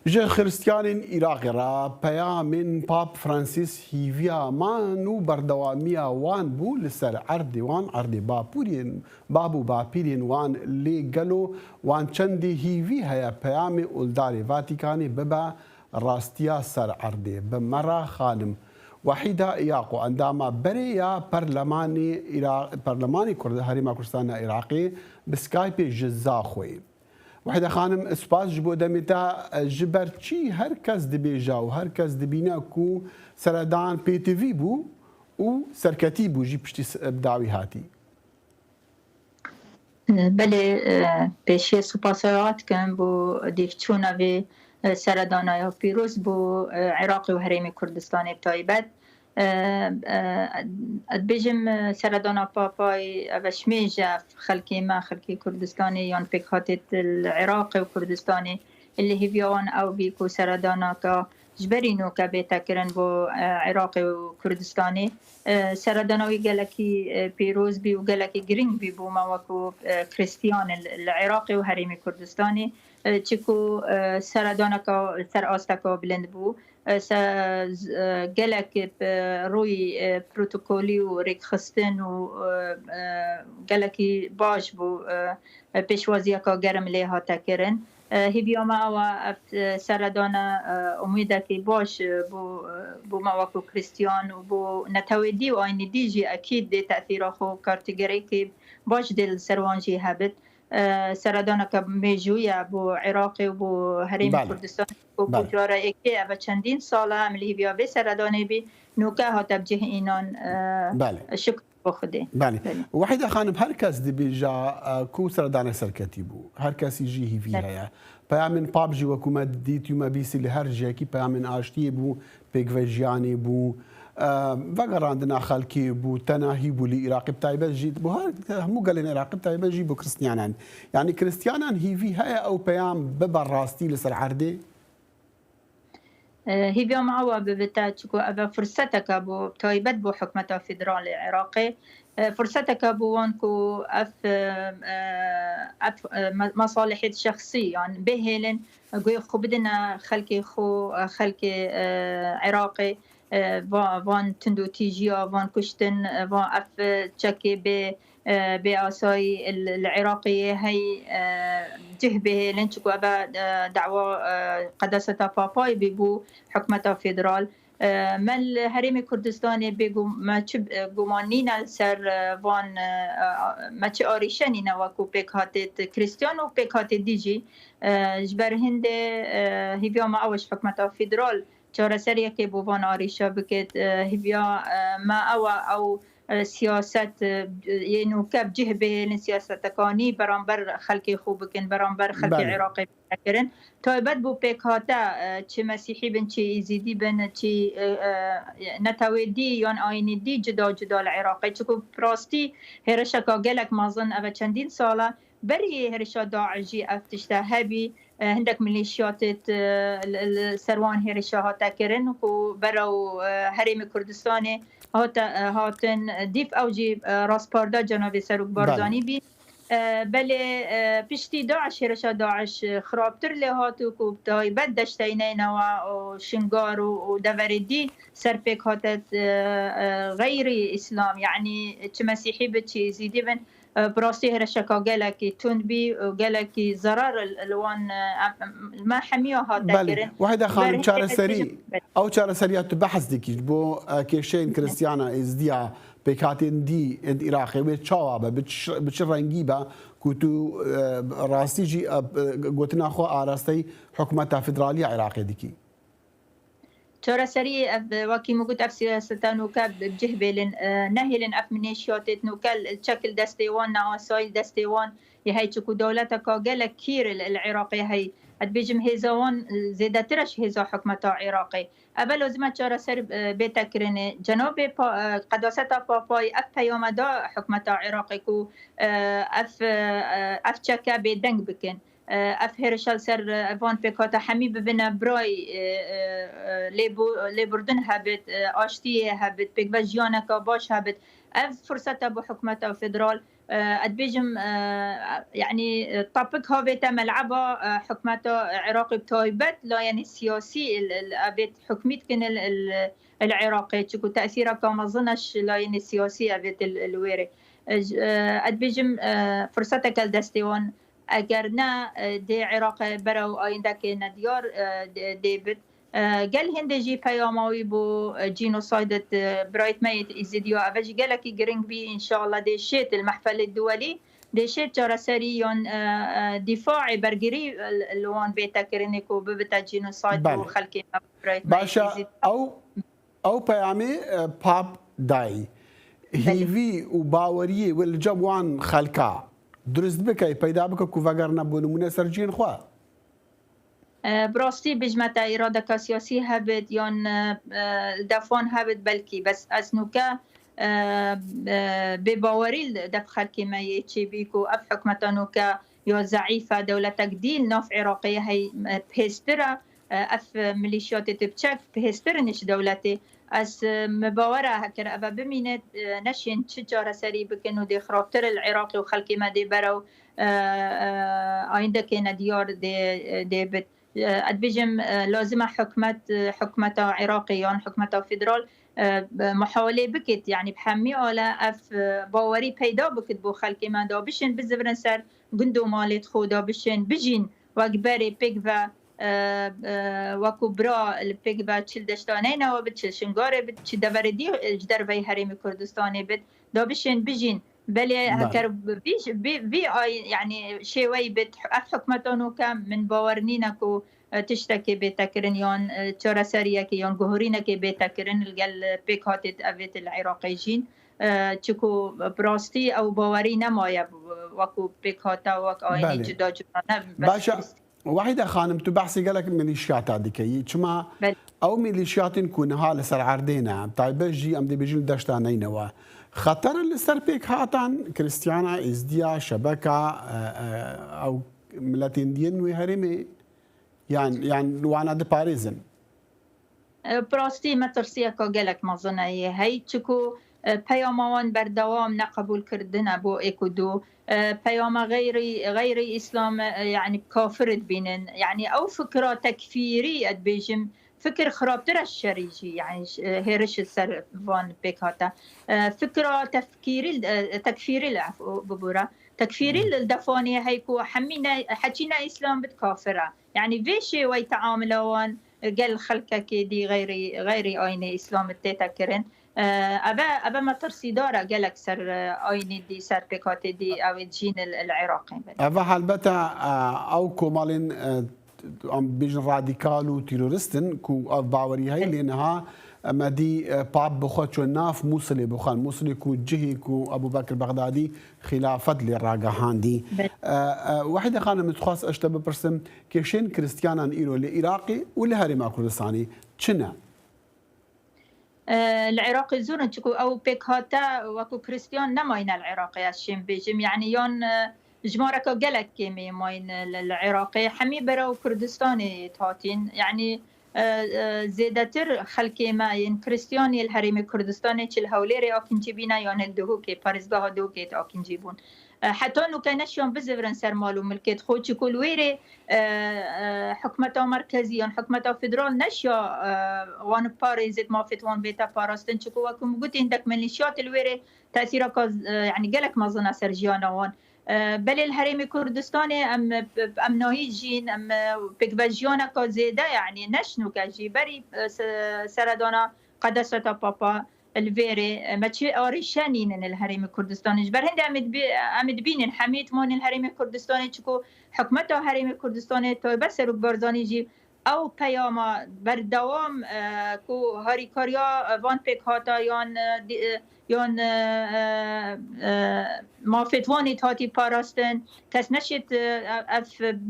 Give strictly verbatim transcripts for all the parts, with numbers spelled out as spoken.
Ji Xiristiyanên Iraqê re peyamên Pap Francis hîviya man û berdewamiya wan bû li ser erdê wan, erdê bapûrên, bab û bapîrên wan, lê gelo wan çendê hîvî heye peyamê oldarê Vatikanê bibe rastiya ser erdê? Bi me re xanim Wahîda Yaqo, endama berê ya Perlemanê Îra-, Perlemanê Kurd-, Herêma Kurdistana Iraqê, bi Skypeê ji Zaxoyê. Wahîda Xanim, spas ji bo demê te. Ji ber çi her kes dibêje û her kes dibîne ku seredan pêtivî bû û serketî bû jî piştî s-, bi dawî hatî? Belê, e, pêşiyê supasa we dikim bo dîvçûna vê, e, seredana ya pîroz bo, e, Iraqê û Herêmê Kurdistanê bi taybet. E, e, ez dibêjim, e, seredana Papayê, ev e ji me jî, ev xelkê me, xelkê Kurdistanê yan pêkhatê li Iraqê û Kurdistanê, li hêviya wan ew bî ku seredanaka ji berî nûke bête kirin bo, e, Iraqê û Kurdistanê. E, seredana wî gelekî, e, pîroz bî û gelekî girîng bî bo me wekû, e, Kristiyan li, li Iraqê û Herêmê Kurdistanê. E, çiku, e, seredaneka ser asteka bilind bû. E, se-, z-, e, gelek bi rûyî, e, protokolî û rêkxistin û, e, e, gelekî baş bû, e, e, pêşwaziyeka germ lê hate kirin. E, hêviya me ew e, ev, e, seredane, e, umîdekî baş, e, bo, e, bo me wekû Kristiyan û bo netewê dî û ayînê dî jî ekîd dê tesîra xwe, kartîgerekî baş dê li ser wan jî hebit. E, seredaneke mêjû ye bo Iraqê û bo Herêmê Belê. Kurdistan. Ku, ku Belê. cara yekê, ev e çendîn sal e, em li hêviya vê seredanê bî, nûke hate bi cih înan, e, Belê. şikir bo Xwedê. Belê. Belê. Wahîda Xanim, her kes dibêje, e, ku seredanek serketî bû. Her kesî jî hîvî Belê. heye. Peyamên Pap jî wekû me dît û me bîsî li her cihekî peyamên aştiyê bû, pêkvejiyanê bû, e, vegerandina xelkê bû, tenahî bû li Iraqê bi taybet jî, bo her, hemû gelên Iraqê bi taybet jî bo Kristiyanan. Yanî Kristiyanan hîvî heye ew peyam bibe rastî li ser erdê? E, hêviya me ew e bibite, çiku ev e firseteke bo, taybet bo hikûmeta federal ê Iraqê. E, firseteke bo wan ku ev, e, e, ev, e, me-, mesalihêt şexsî yan bihêlin, guhê xwe bidine xelkê xwe, e, xelkê, e, Iraqê, e, va-, van tundûtîjiya, van kuştin, e, van ev, e, çekê bê, e, bê asayî li, li Iraqê yê hey, e, cih bihêlin, çiku ev e, e, dawa, e, qedaseta Papayê bî bo hikûmeta federal. E, me li Herêmê Kurdistanê bêgum-, me çi, e, guman nîne li ser, e, van, e, e, me çi arîşe nîne wekû pêkhatê Kristiyan û pêkhatê dî jî. E, ji ber hindê, e, hêviya me ew e ji hikûmeta federal çareseriyekê bo van arîşa bikit. E, hêviya, e, me ew e, ew, e, siyaset, e, yê nûke bi cih bihêlin, siyaseteka nî beramber xelkê xwe bikin, beramber xelkê Belê. Iraqê bikin. Taybet bo pêkhate, e, çi Mesîhî bin, çi Êzîdî bin, çi, e, e, netewê dî yan ayînê dî cuda cuda li Iraqê. Çiku bi rastî hêrişeka gelek mezin, ev e çendîn sal e. Berî hêrişa DAIŞ jî ev tişt e hebî. E, hindek milîşiyatêt, e, li, li ser wan hêrişa hate kirin ku berew, e, Herêmê Kurdistanê hate, e, hatin. Dîv ew jî, e, rasparda cenabê Serok Belê. Barzanî bî. E, belê, e, piştî DAIŞ, hêrişa DAIŞ, e, xirabtir lê hat û ku bi taybet deşteyî Neynewa û Şingar û, û deverê dî ser pêk hate, e, e, xeyrî Îslam, yanî çi Mesîhî bi, çi Êzîdî bin, e, bi rastî hêrişeka gelekî tund bî û gelekî zerar li, li wan, e, em, em, me hemiya hate Belê. kirin. Wahîda Xanim, Berhê çareserî, Belê. ew çareseriya tu behs dikî ji bo, e, kêşeyên Kristiyana Êzdiya pêkhatên dî ên Iraqê wê çawa be, bi çi, bi çi rengî be ku tu, e, rastî jî, e, e, gotina xwe arasteyî hikûmeta federalî ya Iraqê dikî? Çareseriyê ev, wekî min got, ev siyaseta nûke bi cih bêlin, e, nehêlin ev milîşiyatêt nûke li çek li destê wan, neasayî li destê wan yê hey, çiku dewleteka gelek kîr li, li Iraqê hey. Ez dibêjim hêza wan, e, zêdetir e ji hêza hikûmeta Iraqê. Ev e lazim e çareser, e, bête kirinê. Cenabê pa-, e, qedaseta Papayê ev peyame da hikûmeta Iraqê ku, e, ev, e, ev çeke bêdeng bikin. E, ev hêrişa li ser, e, van pêkhate hemî bibine birayî, e, e, e, lêbu-, lêburdin hebit, e, aştiyê hebit, pêkve jiyaneka baş hebit. Ev firsete bo hikûmeta federal, E, ez dibêjim, e, yanî, e, topik havête meleba, e, hikûmeta Iraqê bi taybet layene siyasî, il, il, avêt hikûmî dikin, il, il, il Iraqê, çiku tesîreke mezin ji layene siyasî avêt il, il wêrê. E, j-, e, ez dibêjim, e, firseteke li destê wan, eger ne, e, dê Iraqê berew ayîndekê nediyar, e, dê, dê bit. E, gel hindê jî peyama wî bo, e, genocide, e, birayêt me yê Êzidiya. Eve jî gelekî giring bî. Înşallah dê şêt li mehfelê duwelî, dê şêt çareserî yan, e, e, dîfaê bergirî, e, li wan bête kirinê ku bibite genocide bo Belê. xelkê me, birayêt me yê Başa, Êzidiya. ew, ew peyamê, e, Pap dayî. Belê. Hêvî û baweriyê wê li cem wan xelka durist bike, peyda bike ku vegerine bo nimûne ser cihên xwe. E, bi rastî bijme te îradeka siyasî hebit yan, e, e, li def wan hebit belkî, bes ez nûke, e, e, bêbawerî li def xelkê me yê çêbî ku ev hikûmeta nûke ya zeîf e, dewletek dî li nav Iraqê hey, e, bihêztir e, e, ev milîşyatê tê biçek bihêztir in ji dewletê. Ez, e, min bawer e, heker eve bimîne, e, neşên çi çareserî bikin û dê xirabtir li Iraqê û xelkê me dê berew, e, e, ayîndekê nediyar dê, dê bit. E, ez dibêjim, e, lazim e hikûmet, e, hikûmeta Iraqê yan hikûmeta federal, e, bi muhawelê bikit, yanî bi hemî ale ev, e, bawerî peyda bikit bo xelkê me, da bişên bizivirin ser gund û malê xwe, da bişên bijîn wek berê pêk ve, e, e, wekû bira li pêk ve çi li deşta Neynewa bit, çi li Şingarê bit, çi deverê dî, e, ji derveyî Herêmê Kurdistanê bit, da bişên bijîn. Belê Belê. heker vî, vî, vî ay, yanî şêweyî bit, ev hikûmeta nûke min bawer nîne ku, e, tiştekê bête kirin yan, e, çareseriyekê yan guhorînekê bête kirin li gel pêkhatê avêt li Iraqê jîn. E, çiku bi rastî ew bawerî nemaye, wekû pêkhata, wek ayînê Belê. cuda cuda ne, bes Başa, Wahîde Xanim, tu behsê gelek milîşyata dikeyî. Çima Belê. ew milîşyatên ku niha li ser erdê ne, taybet jî em dê bêjin li deşta Neynewa, xeter li ser pêkhatan Kristiyana, Êzdiya, Şebeka, e, e, ew miletên diyên wê herêmê yan, yan wana diparêzin? E, bi rastî metirsiyeka gelek mezin e yê hey, çiku, e, peyama wan berdewam neqebûlkirdine bo êk û du. E, peyama xeyrî, xeyrî Îslam, e, yanî kafir dibînin. Yanî ew fikra tekfîrî, ez dibêjim, fikir xirabtir e ji şerî jî, yanî ş-, e, hêriş li ser van pêk hate. E, fikra tefkîrî, e, tekfîrî li ef-, bibûre. Tekfîrî Hmm. li defanê hey ku hemî ne, heçî ne Îslam bit kafir e. Yanî vê şêwey teamula wan gel xelkekê dî xeyrî, xeyrî ayînê Îslamê tête kirin. E, eve, eve metirsîdar e gelek ser, e, ayînê dî, ser pêkhatê dî, ew ê dijîn li, li Iraqê bin. Eve helbet e, e, ew komalên, e, em bêjin radîkal û terorîst in ku ev bawerî heye, Evet. lê niha me dî, e, Pap bi xwe çû nav Mûsilê, bi xwe Mûsilê ku cihê ku Ebû Bekir Bexdadî xilafet lê ragihandî. Belê. E, e, Wahîde Xanim, min dixwest ez ji te bipirsim, kêşên Kristiyanan îro li Iraqê û li Herêma Kurdistanê çi ne? E, li Iraqê zor in, çiku ew pêkhate wekû Kristiyan nemayîne li Iraqê, ez şêm bêjim. Yanî yan, e, jimareka gelek kêmê mayîn li, li Iraqê. Hemî berew Kurdistanê hatîn. Yanî, e, e, zêdetir xelkê me yên Kristiyan yê li Herêmê Kurdistanê çi li Hewlêrê akincî bîne yan li Duhokê, parêzgeha Duhokê de akincî bûn. E, heta nûke neşiyan bizivirin ser mal û milkê xwe, çiku li wêrê, e, e, hikûmeta merkezî yan hikûmeta federal neşiya, e, wan parêzêt, mafêt wan bête parastin, çiku wekû min gotî hindek milîşyat li wêrê tesîreka, e, yanî gelek mezin e ser jiyana wan. E, belê li Herêmê Kurdistanê em, em nahî jîn, em, e, pêkvejiyaneka zêde, yanî ne ji nûke jî berî, e, se-, seredana qedeseta Papa, li vêrê, e, me çi arîşe nînin li Herêmê Kurdistanê. Ji ber hindê em ê dibî-, em ê dibînin hemî timanên Herêmê Kurdistanê, çiku hikûmeta Herêmê Kurdistanê, taybet Serok Barzanî jî ew peyama berdewam, e, ku harîkariya, e, van pêkhata yan, e, di-, e, yan, e, e, e, mafêt wan ê hatî parastin, kes neşêt, e, ev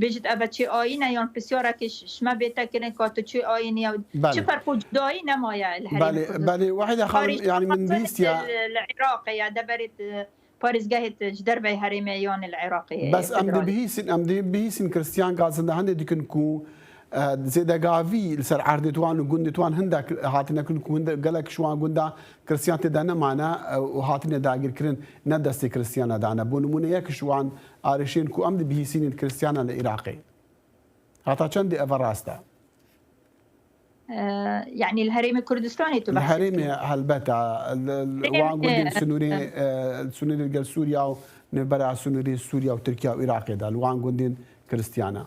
bêjit, eve çi ayîn e, yan pisyarekê ş-, ji me bête kirin, ka tu çi ayînî ye, Belê. çi ferq û cudayî nemaye li Herêmê Belê, Kurdistanê. belê, Wahîde Xanim, Parêz yanî min Kurdistanê bîst ya. li, li Iraqê ye, deverê, e, parêzgehê ji derveyî herêmê yan li Iraqê ye, Bes em federalî. dibihîsin, em dibihîsin Kristiyan gazinde hindê dikin ku e, zêdegavî li ser erdê wan û gundê wan hindek hatine kirin ku hinde-, gelek ji wan gunda Kristiyan tê de nemane, e, û hatine dagirkirin, ne destê Kristiyana dane. Bo nimûne yek ji wan arêşên ku em dibihîsînin Kristiyana li Iraqê. Heta çendê eve rast e? E, yanî li herêmê Kurdistanê tu Li behs herêmê helbet e, li, li, wan gundên sinûrê, e, sinûrê gel Sûriya û nêvbera sinûrê Sûriya û Tirkiya û Iraqê de, li wan gundên Kristiyana.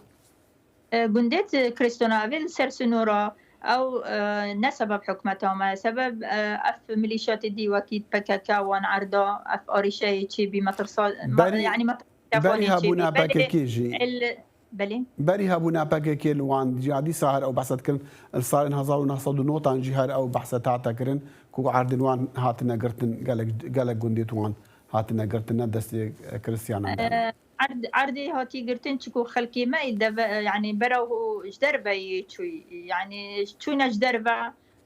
E, gundê Kristiyana evê li ser sinûra ew, e, ne sebeb hikûmeta me, sebeb, e, ev milîşatê dî wekî P K K wan erda, ev arîşeyê çêbî me tirsa, me, Berî, yanî me berî hebûna P K K jî. Belê. Berî hebûna P K K li wan, ya dîsa her ew behse dikirin, li salên hezar û neh sed û nod an jî her ew behse hate kirin ku erdên wan hatine girtin, gelek, gelek gundê wan hatine girtin, ne destê Kristiyanan de ne. Erd-, erdê hatî girtin, çiku xelkê me ê deve, yanî bera û ji derve yê çûyî, yanî çûne ji derve,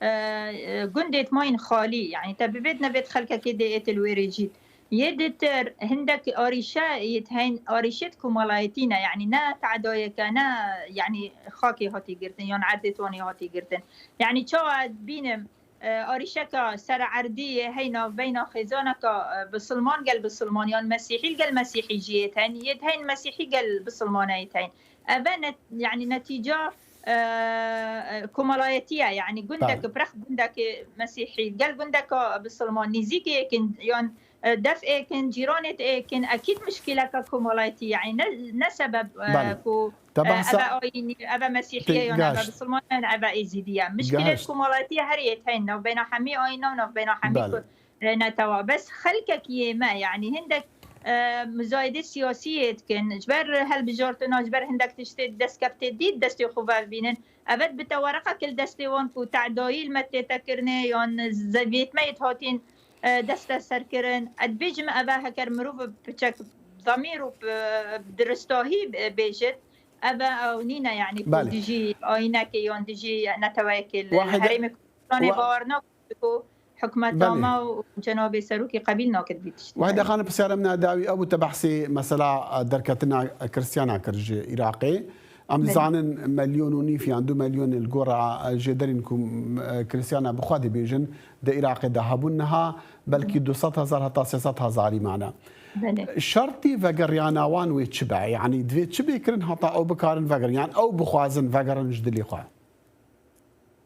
e, e, gundê mayîn xalî, yanî te bivêt nevêt xelkekê dê êt li wê rê jît. Yê ditir hindek arîşe yê heyn, arîşêt komalayetî ne, yanî ne tedayeke, ne yanî xakê hatî girtin, yan erdê tonê hatî girtin. Yanî çawa bînim, e, arîşeka sererdî yê hey navbeyna xêzaneka, e, bisilman gel bisilman yan mesîhî gel mesîhî jî yê heyn, yê heyn mesîhî gel bisilmane yê heyn. Eve net-, yanî netîca, e, e, komalayetî ye. Yanî gundek, belê, bi rex gundekê mesîhî gel gundeka bisilman nîzîkê yê kin yan, e, def ê kin, cîranê te ê kin, ekîd mişkîleka komalayetî ye. Yanî ne, ne sebeb, e, belê, ku, te e, behsa eve ayînî, eve mesîhî ye yan eve bisilman ye yan eve êzîdî ye. Mişkîlê komalayetî ye, her yê heyn navbeyna hemî ayîna û navbeyna hemî, belê, ku e, netewa. Bes xelkek yê me, yanî hindek, e, muzayedê siyasî yê dikin, ji ber hilbijartina, ji ber hindek tiştê destkeftê dî destê xwe vevbînin. Evet, bite wereqek li destê wan ku tedayî li me tête kirinê, yan zeviyêt me yê hatîn, e, desteserkirin. Ez dibêjim, eve heker mirov piçek damîr û, e, diristahî bêjit, eve ew nîne, yanî ku, belê, dijî ayînekê yan dijî neteweyekê li, li herêmê Kurdistanê bawer nakin. Ku hikûmeta, belê, me û cenabê serokê qebîl nakin vî tiştî. Wahîde Xanim, pisyara min a dawî ew bû, te behsê mesela, e, derketina Kristiyana kir ji Iraqê. Em, belê, dizanin melyon û nîf yan du melyon li gora, e, jêderên ku, e, Kristiyana bi xwe dibêjin di Iraqê de hebûn, niha belkî, belê, du sed hezar heta sê sed hezarî mane. Belê. Şertî vegeriyana wan wê çi be? Yanî divê çi bê kirin heta ew bikarin vegerin? Yan ew bixwazin vegerin ji dilê xwe?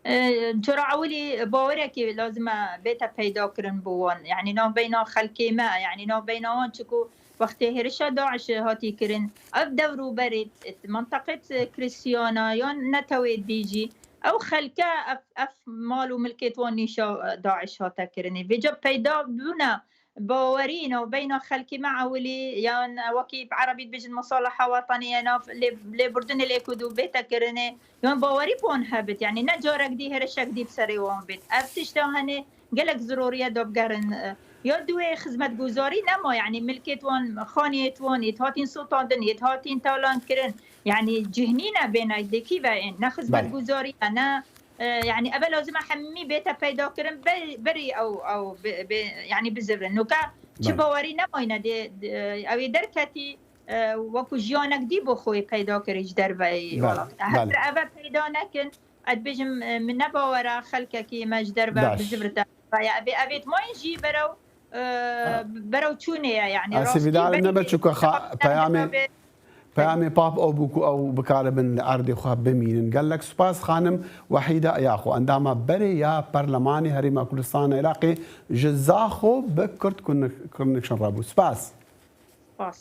E, cara ewilî bawerekê lazim e bête peyda kirin bo wan. Yanî navbeyna xelkê me, yanî navbeyna wan, çiku wextê hêrişa DAIŞ hatî kirin, ev dewr û berê, e, menteqet Kristiyana yan netewê dî jî, ew xelke ev, ev mal û milkê wan nîşa, e, DAIŞ hate kirinê. Vêca peyda bûne bawerî navbeyna xelkê me ewilî, yan wekî bi erebî dibêjin musalaha wetanî, ya nav lê, lêbûrdinê lê ku dû bête kirinê, yan bawerî bi wan hebit, yanî ne carek dî hêrişek dî bi serê wan bêt. Ev tişta henê gelek zirorî ye da bigerin, e, ya duwê xizmetguzarî nema, yanî milkê wan, xaniyê wan yê hatîn sotandin, yê hatîn talan kirin, yanî cihnî ne bêne, dekî ve ên, ne, belê, xizmetguzarî ye, ne, e, yanî eve lazim e hemî bête peyda kirin, be-, berî ew, ew bi, bi, yanî bizivrin. Nuka çi, belê, bawerî nemayne dê, dê, ew ê derketî, e, wekû jiyanek dî bo xwe yê peyda kirî ji derveyî, belê, welat. Belê. Heger eve peyda nekin, ez dibêjim, e, min ne bawer e xelkekî me ji derve, baş, bizivrite. Ve ya, evê, evê mayîn jî berew, e, ha, berew çûnê ye, yanî. Ez rastî hêvîdar im berî nebe, çuka xa-, peyamê, peyamê pap ew bû ku ew bikaribin li erdê xwe bimînin. Gelek spas xanim Wehîde Yaxo, endama berê ya Perlemanê Herêma Kurdistana Iraqê, ji Zaxo bi Kurd Connection re bû. Spas. Spas.